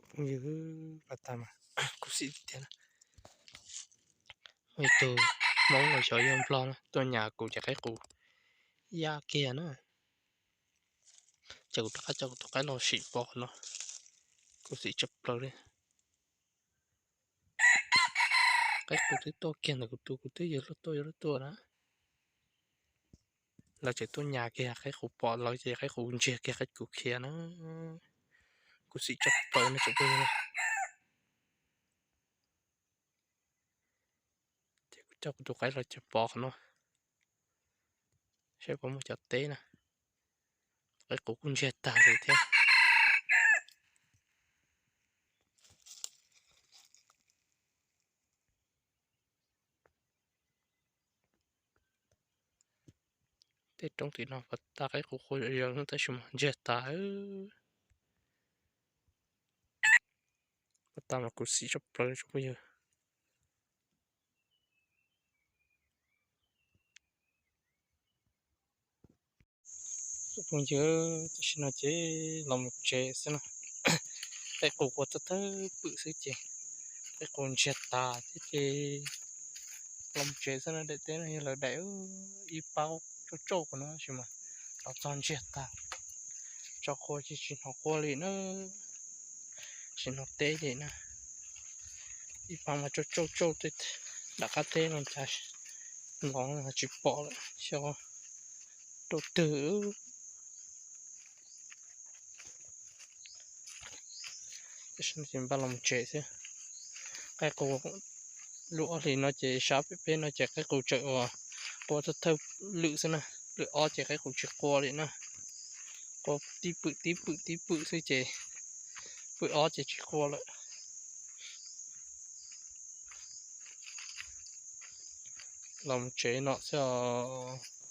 Phooj ywg, pas tas mas khuv xim tiag tiag na. Muaj ib tug Hmoob los xyov yog Nplog na tuaj nyas kuv ces qaib qus ya kiag na. Ces kuv rov qab coj kuv tus qaib los sim pom qhov no, khuv xim tshaj plaws li. Qaib qus twb tuaj kiag ntawm kuv tus, kuv twb yog luag tuaj yog luag tuaj na. Lawv tseem tuaj nyas kiag qaib qus pom lawv ces qaib qus ntsiag kiag qaib qus khiav na. Khuv xim tshaj plaws no tsoom phooj ywg. Ces kuv coj kuv tus qaib los sim pom qhov no, saib puas muaj cov teb na. Qaib qus kuj ntsiag tag li thiab. Tej roob tim no pas tas qaib qus qua yos tab sis mas ntsiag tas. Pas tas mas khuv xim tshaj plaws tsoom phooj ywg. Tsoom phooj ywg, tam sim no ces los mus tsev xwb na. Qaib qus qua thawj thawj pwm xwb ces qaib qus ntsiag tas thiab ces los mus tsev xwb na. Daim teb no yog lawv daim ib pab tsauj tsauj qhov no tab sis mas los txog ntsiag tag. Tso qua ces tsis hnov qua li na. Tsis hnov teb li na. Ib pab mas tsauj tsauj tsauj tej nram qab teb no cas los tsis pom lawm, xyov rau twg. Ces npaj los mus tsev xwb. Qaib qus lub ob hlis no ces sab pem peb no ces qaib qus tseem ua qua thawj thawj lwm xwb na. Lwm ob ces qaib qus tsis qua li na. Qua tib pwm tib pwm tib pwm xwb ces pwm ob ces tsis qua lawm. Los mus tsev no xwb os.